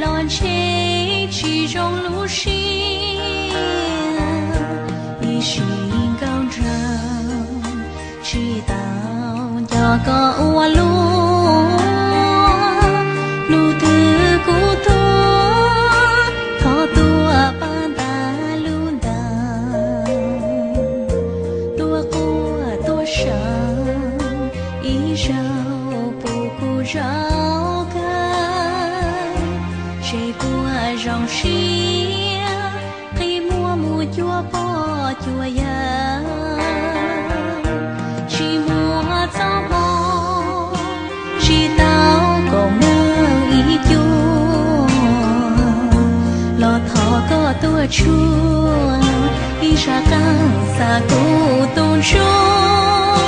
Los ntshe tsis zoo lub siab, ib sim nkauj nraug tsis tau nco koj ua luaj. Hnub twg kuv tuaj thov tuaj pab ntais lub ntawd, tuaj quaj tuaj sawv ib zaug puas kuv zaum kawg. Seb puas zoo siab qhib muag mus cuag pog cuag yawg, tsis muaj txoj hmoo, tsis tau koom nyob ib cuag. Los thov koj tuaj tshuab ib zaj qeej xa kuv tus ntsuj,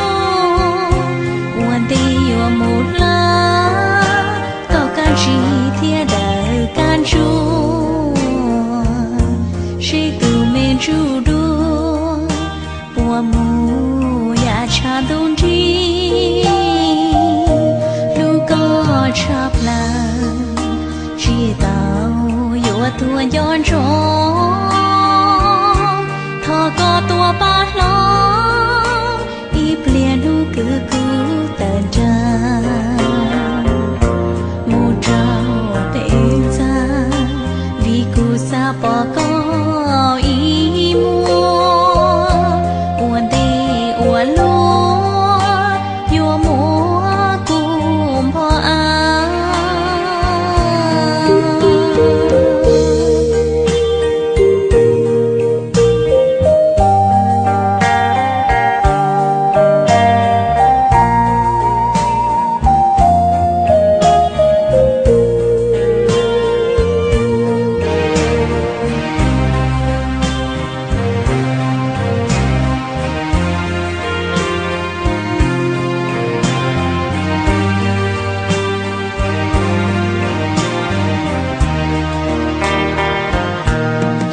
ua ntej yuav mus hlawv tau kab ntsig thiab daws kab ntsuab. Seb tus me ntsuj duab puas mus yam tshav ntuj nrig, hlub koj tshaj plaws tsis tau yuav tuag nco ntsoov. Thov koj tuaj pab hlob ib pliag hnub kwv kuv tawm nrag mus rau pem ntxa, vim kuv xav pom koj ib muag, ua ntej ua luaj yuav muab kuv npog av.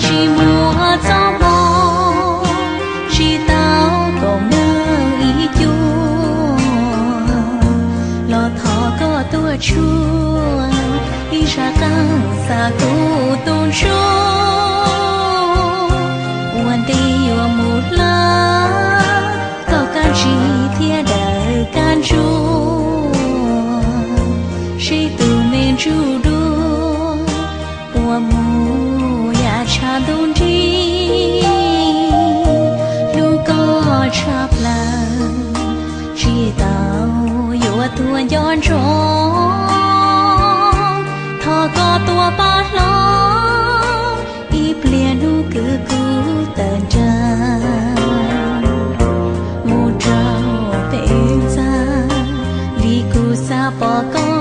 Tsis muaj txoj hmoo, tsis tau koom nyob ib cuag. Los thov koj tuaj tshuab ib zaj qeej xa kuv tus ntsuj, ua ntej yuav mus hlawv tau kab ntsig thiab daws kab ntsuab. Seb tus me ntsuj duab puas mus yam tshav ntuj nrig, hlub koj tshaj plaws tsis tau yuav tuag nco ntsoov. Thov koj tuaj pab hlob ib pliag hnub kwv kuv tawm nrag mus rau pem ntxa, vim kuv xav pom koj